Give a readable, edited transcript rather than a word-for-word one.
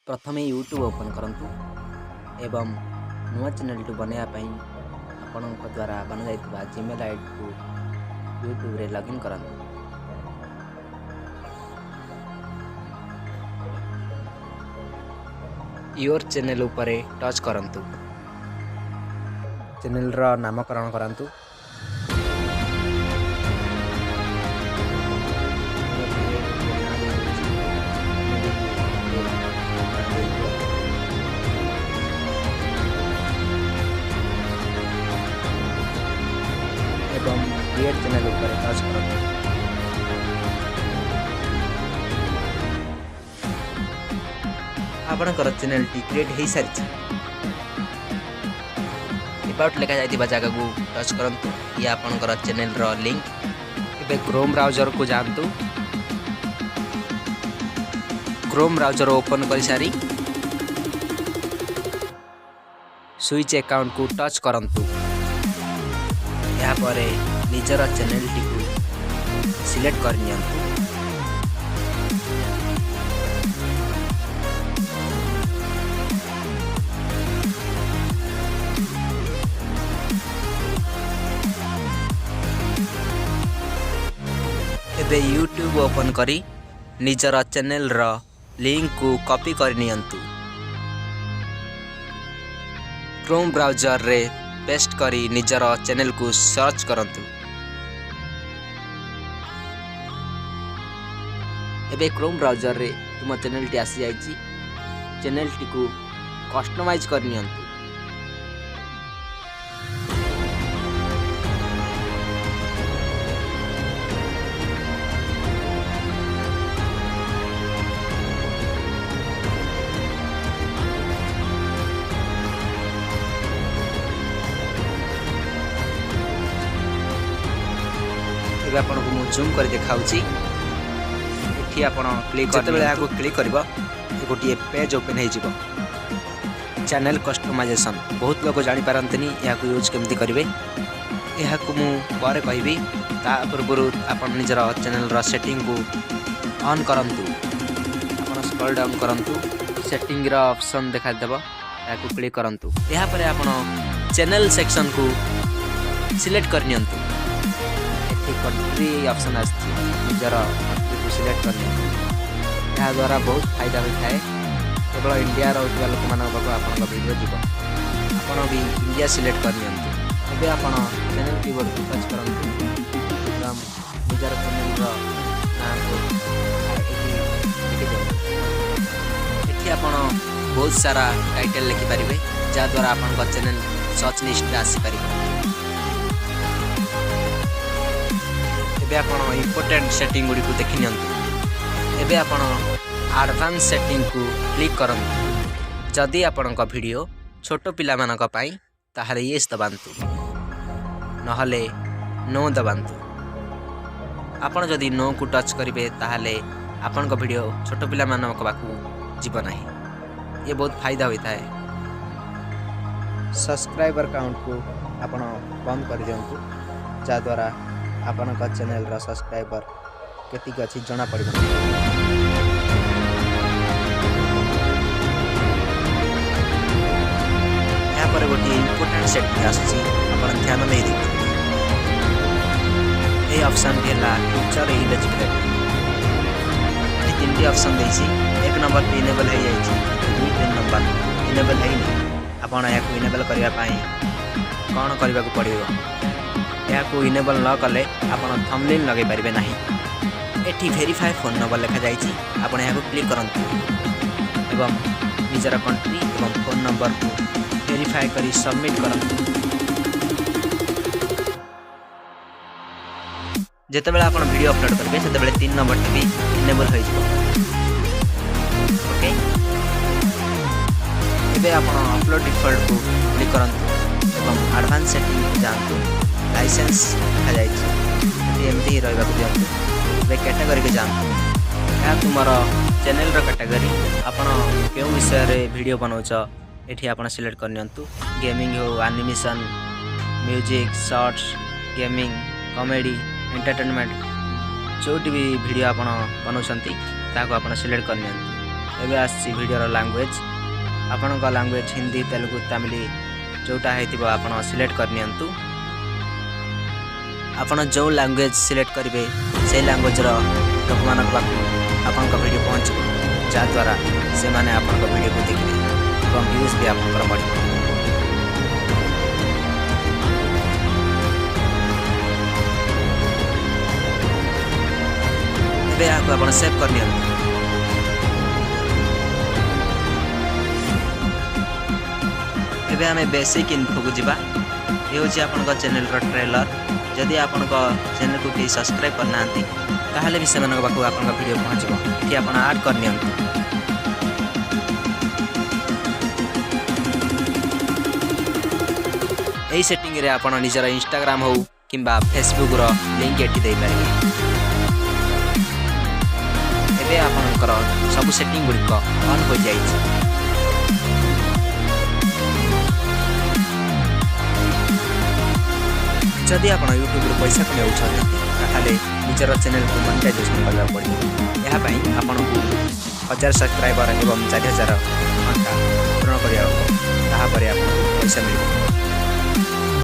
ପ୍ରଥମେ YouTube open କରନ୍ତୁ ଏବଂ ନୂଆ ଚ୍ୟାନେଲ୍ଟି ବନାଇବା ପାଇଁ ଆପଣଙ୍କ ଦ୍ୱାରା ବନାଯାଇଥିବା ଜିମେଲ୍ ଆଇଡ଼ିକୁ ୟୁଟ୍ୟୁବରେ ଲଗ୍ଇନ୍ କରନ୍ତୁ। Your channel ଉପରେ ଟଚ୍ କରନ୍ତୁ। ଚ୍ୟାନେଲ୍ର ନାମକରଣ କରନ୍ତୁ। ମୁଁ ଏଥିରେ ଗୋଟିଏ ନାଁ ଦେଇଦେଉଛି, ତୁମେ ବି ଗୋଟିଏ ନାଁ ଦେଇଦିଅ। ଏବଂ କ୍ରିଏଟ୍ ଚ୍ୟାନେଲ୍ ଉପରେ ଟଚ୍ କରନ୍ତୁ। ଆପଣଙ୍କର ଚ୍ୟାନେଲ୍ଟି କ୍ରିଏଟ୍ ହୋଇସାରିଛି। ଏବାଉଟ୍ ଲେଖାଯାଇଥିବା ଜାଗାକୁ ଟଚ୍ କରନ୍ତୁ। ଇଏ ଆପଣଙ୍କର ଚ୍ୟାନେଲ୍ର ଲିଙ୍କ୍। ଏବେ କ୍ରୋମ୍ ବ୍ରାଉଜରକୁ ଯାଆନ୍ତୁ। କ୍ରୋମ୍ ବ୍ରାଉଜର ଓପନ୍ କରିସାରି ସୁଇଚ୍ ଆକାଉଣ୍ଟକୁ ଟଚ୍ କରନ୍ତୁ। ଏହାପରେ ନିଜର ଚ୍ୟାନେଲ୍ଟିକୁ ସିଲେକ୍ଟ କରିନିଅନ୍ତୁ। ଏବେ ୟୁଟ୍ୟୁବ୍ ଓପନ୍ କରି ନିଜର ଚ୍ୟାନେଲ୍ର ଲିଙ୍କକୁ କପି କରିନିଅନ୍ତୁ। କ୍ରୋମ୍ ବ୍ରାଉଜରରେ ପେଷ୍ଟ କରି ନିଜର ଚ୍ୟାନେଲ୍କୁ ସର୍ଚ୍ଚ କରନ୍ତୁ। ଏବେ କ୍ରୋମ୍ ବ୍ରାଉଜରରେ ତୁମ ଚ୍ୟାନେଲ୍ଟି ଆସିଯାଇଛି। ଚ୍ୟାନେଲ୍ଟିକୁ କଷ୍ଟମାଇଜ୍ କରିନିଅନ୍ତୁ। ଏବେ ଆପଣଙ୍କୁ ମୁଁ ଜୁମ୍ କରି ଦେଖାଉଛି। ଏଠି ଆପଣ କ୍ଲିକ୍, ଯେତେବେଳେ ଏହାକୁ କ୍ଲିକ୍ କରିବ, ଗୋଟିଏ ପେଜ୍ ଓପେନ୍ ହେଇଯିବ, ଚ୍ୟାନେଲ୍ କଷ୍ଟମାଇଜେସନ୍। ବହୁତ ଲୋକ ଜାଣିପାରନ୍ତିନି ଏହାକୁ ୟୁଜ୍ କେମିତି କରିବେ। ଏହାକୁ ମୁଁ ପରେ କହିବି। ତା ପୂର୍ବରୁ ଆପଣ ନିଜର ଚ୍ୟାନେଲ୍ର ସେଟିଂକୁ ଅନ୍ କରନ୍ତୁ। ଆପଣ ସ୍କ୍ରଲ୍ ଡାଉନ୍ କରନ୍ତୁ, ସେଟିଂର ଅପସନ୍ ଦେଖାଦେବ, ଏହାକୁ କ୍ଲିକ୍ କରନ୍ତୁ। ଏହାପରେ ଆପଣ ଚ୍ୟାନେଲ୍ ସେକ୍ସନ୍କୁ ସିଲେକ୍ଟ କରିନିଅନ୍ତୁ। ଏଠି କଣ୍ଟ୍ରି ଅପସନ୍ ଆସିଛି, ନିଜର କଣ୍ଟ୍ରିକୁ ସିଲେକ୍ଟ କରିନିଅନ୍ତୁ। ଏହାଦ୍ୱାରା ବହୁତ ଫାଇଦା ହୋଇଥାଏ। କେବଳ ଇଣ୍ଡିଆ ରହୁଥିବା ଲୋକମାନଙ୍କ ପାଖକୁ ଆପଣଙ୍କ ଭିଡ଼ିଓ ଯିବ। ଆପଣ ବି ଇଣ୍ଡିଆ ସିଲେକ୍ଟ କରିନିଅନ୍ତୁ। ଏବେ ଆପଣ ଚ୍ୟାନେଲ୍ କିବୋର୍ଡ଼କୁ ଟଚ୍ କରନ୍ତୁ ଏବଂ ନିଜର ଚ୍ୟାନେଲ୍ର ନାଁକୁ ଏଠି ଲେଖିଦିଅନ୍ତୁ। ଏଠି ଆପଣ ବହୁତ ସାରା ଟାଇଟେଲ୍ ଲେଖିପାରିବେ, ଯାହାଦ୍ୱାରା ଆପଣଙ୍କ ଚ୍ୟାନେଲ୍ ସର୍ଚ୍ଚ ଲିଷ୍ଟରେ ଆସିପାରିବ। ଏବେ ଆପଣ ଇମ୍ପୋର୍ଟାଣ୍ଟ ସେଟିଂ ଗୁଡ଼ିକୁ ଦେଖି ନିଅନ୍ତୁ। ଏବେ ଆପଣ ଆଡ଼ଭାନ୍ସ ସେଟିଂକୁ କ୍ଲିକ୍ କରନ୍ତୁ। ଯଦି ଆପଣଙ୍କ ଭିଡ଼ିଓ ଛୋଟ ପିଲାମାନଙ୍କ ପାଇଁ, ତାହେଲେ ୟେସ୍ ଦବାନ୍ତୁ, ନହେଲେ ନୋ ଦବାନ୍ତୁ। ଆପଣ ଯଦି ନୋକୁ ଟଚ୍ କରିବେ, ତାହେଲେ ଆପଣଙ୍କ ଭିଡ଼ିଓ ଛୋଟ ପିଲାମାନଙ୍କ ପାଖକୁ ଯିବ ନାହିଁ। ଇଏ ବହୁତ ଫାଇଦା ହୋଇଥାଏ। ସବସ୍କ୍ରାଇବର କାଉଣ୍ଟକୁ ଆପଣ ବନ୍ଦ କରିଦିଅନ୍ତୁ, ଯାହାଦ୍ୱାରା ଆପଣଙ୍କ ଚ୍ୟାନେଲ୍ର ସବସ୍କ୍ରାଇବର କେତିକି ଅଛି ଜଣାପଡ଼ିବ ନାହିଁ। ଏହାପରେ ଗୋଟିଏ ଇମ୍ପୋର୍ଟାଣ୍ଟ ସେଟିଂ ଆସୁଛି, ଆପଣ ଧ୍ୟାନ ଦେଇ ଦେଖନ୍ତୁ। ଏହି ଅପସନ୍ଟି ହେଲା ଫିଚର ଇଲିଜିବିଲିଟି। ଏଠି ତିନିଟି ଅପସନ୍ ଦେଇଛି। 1 ନମ୍ବରଟି ଇନେବଲ୍ ହେଇଯାଇଛି, କିନ୍ତୁ 2, 3 ନମ୍ବର ଇନେବଲ୍ ହେଇନି। ଆପଣ ଏହାକୁ ଇନେବଲ୍ କରିବା ପାଇଁ କ'ଣ କରିବାକୁ ପଡ଼ିବ? ଏହାକୁ ଇନେବଲ୍ ନ କଲେ ଆପଣ ଥମ୍ବନେଲ୍ ଲଗାଇ ପାରିବେ ନାହିଁ। ଏଠି ଭେରିଫାଏ ଫୋନ୍ ନମ୍ବର ଲେଖାଯାଇଛି, ଆପଣ ଏହାକୁ କ୍ଲିକ୍ କରନ୍ତୁ ଏବଂ ନିଜର କଣ୍ଟ୍ରି ଏବଂ ଫୋନ୍ ନମ୍ବରକୁ ଭେରିଫାଏ କରି ସବମିଟ୍ କରନ୍ତୁ। ଯେତେବେଳେ ଆପଣ ଭିଡ଼ିଓ ଅପଲୋଡ଼ କରିବେ, ସେତେବେଳେ 3 ନମ୍ବରଟି ବି ଇନେବଲ୍ ହୋଇଯିବ। ଓକେ, ଏବେ ଆପଣ ଅପଲୋଡ଼ ଡିଫଲ୍ଟକୁ କ୍ଲିକ୍ କରନ୍ତୁ ଏବଂ ଆଡ଼ଭାନ୍ସ ସେଟିଂକୁ ଯାଆନ୍ତୁ। ଲାଇସେନ୍ସ ଲେଖାଯାଇଛି, ଏଠି ଏମିତି ହିଁ ରହିବାକୁ ଦିଅନ୍ତୁ। ଏବେ କ୍ୟାଟାଗୋରୀକୁ ଯାଆନ୍ତୁ। ଏହା ତୁମର ଚ୍ୟାନେଲର କ୍ୟାଟାଗୋରୀ। ଆପଣ କେଉଁ ବିଷୟରେ ଭିଡ଼ିଓ ବନାଉଛ, ଏଠି ଆପଣ ସିଲେକ୍ଟ କରିନିଅନ୍ତୁ। ଗେମିଂ ହେଉ, animation, music, shorts, gaming, comedy, entertainment, ଯେଉଁଠି ବି ଭିଡ଼ିଓ ଆପଣ ବନାଉଛନ୍ତି, ତାହାକୁ ଆପଣ ସିଲେକ୍ଟ କରିନିଅନ୍ତୁ। ଏବେ ଆସିଛି ଭିଡ଼ିଓର ଲାଙ୍ଗୁଏଜ୍। ଆପଣଙ୍କ ଲାଙ୍ଗୁଏଜ୍ ହିନ୍ଦୀ, ତେଲୁଗୁ, ତାମିଲ ଯେଉଁଟା ହେଇଥିବ, ଆପଣ ସିଲେକ୍ଟ କରିନିଅନ୍ତୁ। ଆପଣ ଯେଉଁ ଲାଙ୍ଗୁଏଜ୍ ସିଲେକ୍ଟ କରିବେ, ସେଇ ଲାଙ୍ଗୁଏଜ୍ର ଲୋକମାନଙ୍କ ପାଖକୁ ଆପଣଙ୍କ ଭିଡ଼ିଓ ପହଞ୍ଚିବ, ଯାହାଦ୍ୱାରା ସେମାନେ ଆପଣଙ୍କ ଭିଡ଼ିଓକୁ ଦେଖିବେ ଏବଂ ଭ୍ୟୁଜ୍ ବି ଆପଣଙ୍କର ବଢ଼ିବ। ଏବେ ଏହାକୁ ଆପଣ ସେଭ୍ କରିନିଅନ୍ତୁ। ଏବେ ଆମେ ବେସିକ୍ ଇନଫୋକୁ ଯିବା। ଏ ହେଉଛି ଆପଣଙ୍କ ଚ୍ୟାନେଲର ଟ୍ରେଲର। ଯଦି ଆପଣଙ୍କ ଚ୍ୟାନେଲକୁ କେହି ସବସ୍କ୍ରାଇବ୍ କରିନାହାନ୍ତି, ତାହେଲେ ବି ସେମାନଙ୍କ ପାଖକୁ ଆପଣଙ୍କ ଭିଡ଼ିଓ ପହଞ୍ଚିବ। ଏଠି ଆପଣ ଆଡ଼୍ କରିନିଅନ୍ତୁ। ଏହି ସେଟିଂରେ ଆପଣ ନିଜର ଇନଷ୍ଟାଗ୍ରାମ ହେଉ କିମ୍ବା ଫେସବୁକ୍ର ଲିଙ୍କ ଏଠି ଦେଇପାରିବେ। ଏବେ ଆପଣଙ୍କର ସବୁ ସେଟିଂ ଗୁଡ଼ିକ ଅନ୍ ହୋଇଯାଇଛି। ଯଦି ଆପଣ ୟୁଟ୍ୟୁବରୁ ପଇସା କମାଇବାକୁ ଚାହୁଁଛନ୍ତି, ତାହେଲେ ନିଜର ଚ୍ୟାନେଲକୁ ମନିଟାଇଜେସନ୍ କରିବାକୁ ପଡ଼ିବ। ଏହା ପାଇଁ ଆପଣଙ୍କୁ 1000 ସବସ୍କ୍ରାଇବର ଏବଂ 4000 ଘଣ୍ଟା ପୂରଣ କରିବାକୁ ହେବ। ତାହାପରେ ଆପଣଙ୍କୁ ପଇସା ମିଳିବ।